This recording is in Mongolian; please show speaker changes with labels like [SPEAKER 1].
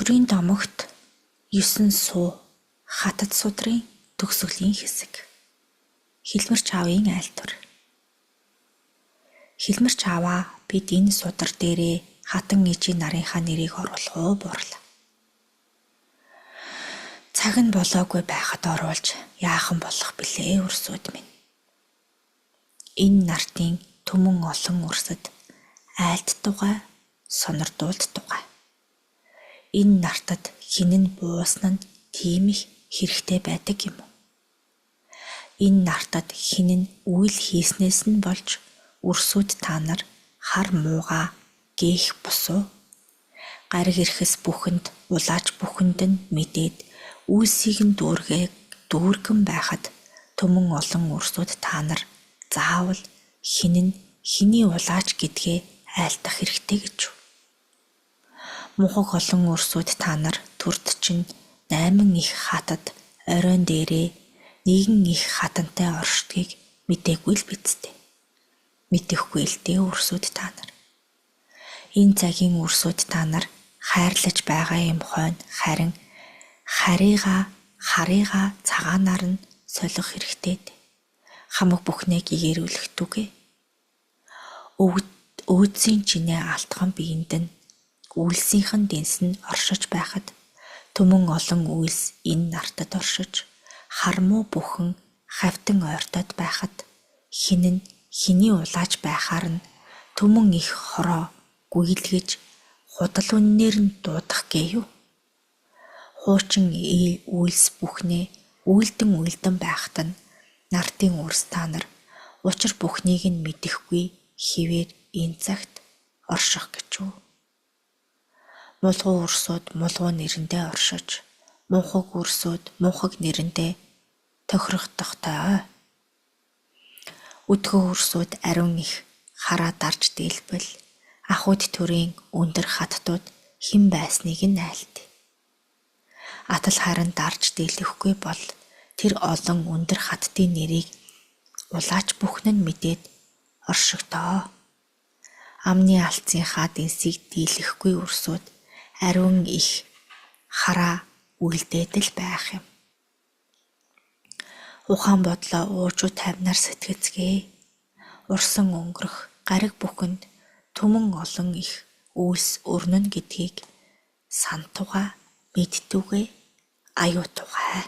[SPEAKER 1] Төрийн домогт 9 суу хатад судрын төгсгөлийн хэсэг. Хилмэрч аавын айлтвар. Хилмэрч ааваа бид энэ судар дээрээ хатан ээжийн нарынхаа нэрийг оруулах уу буурлаа. Цаг нь болоогүй байхад оруулж яахан болох билээ өрсүүд минь. Энэ нартын түмэн олон өрсөд айлт тугай, сонордуулт тугай. Энэ нартад хэн нь буусан нь тийм их хэрэгтэй байдаг юм уу? Энэ нартад хэн нь үйл хийснээс нь болж өрсүүд та нар хар муугаа гээх босуу. Гариг эрхэс бүхэнд улаач бүхэнд нь мэдээд үйлсийг нь дүүргэн байхад түмэн олон өрсүүд та нар заавал хэн нь хэний улаач гэдгээ айлтгах хэрэгтэй гэж үү? Мунхаг олон өрсүүд та нар төрд чинь 8 их хатад оройн дээрээ нэгэн их хатантай оршдгийг мдээгүй л биз дээ. Мэдэхгүй л дээ өрсүүд та нар. Энэ цагийн өрсүүд та нар хайрлаж байгаа юм хойно харин харыгаа цагаанаар нь солих хэрэгтэй дээ. Хамаг бүхнээ гэгээрүүлэх түгэ. Өвдсийн чинээ алтхан биеинд нь үйлсийнх нь дэнс нь оршиж байхад түмэн олон үйлс энэ нартад оршиж хар муу бүхэн хавьтан ойртоод байхад хэн нь хэний улааж байхаар нь түмэн их хороо гүйлгэж худал үннээр нь дуудах гээ юу? Хуучин үйлс бүхнээ үйлдэн үйлдэн байхад нь нартын үрс та нар учир бүхнийг нь мэдэхгүй хэвээр энэ цагт орших гэж үү? Мулгуу үрсүүд мулгуу нэрэндээ оршиж, мунхаг үрсүүд мунхаг нэрэндээ тохирогдохтой. Өдгөө үрсүүд ариун их хараа дарж дийлбэл ахуйд төрийн өндөр хаттууд хэн байсныг нь айлт. Атал харин дарж дийлэхгүй бол тэр олон өндөр хаттын нэрийг улаач бүхэн нь мэдээд оршигдоо. Амны алдсынхаа дэнсийг дийлэхгүй үрсүүд ариун их хараа үлдээд л байх юм. Ухаан бодлоо уужуу тайвнаар сэтгэцгээе. Урсан өнгөрөх гариг бүхэнд түмэн олон их үйлс өрнөнө гэдгийг сантугай мэдтүгэ аюутугай.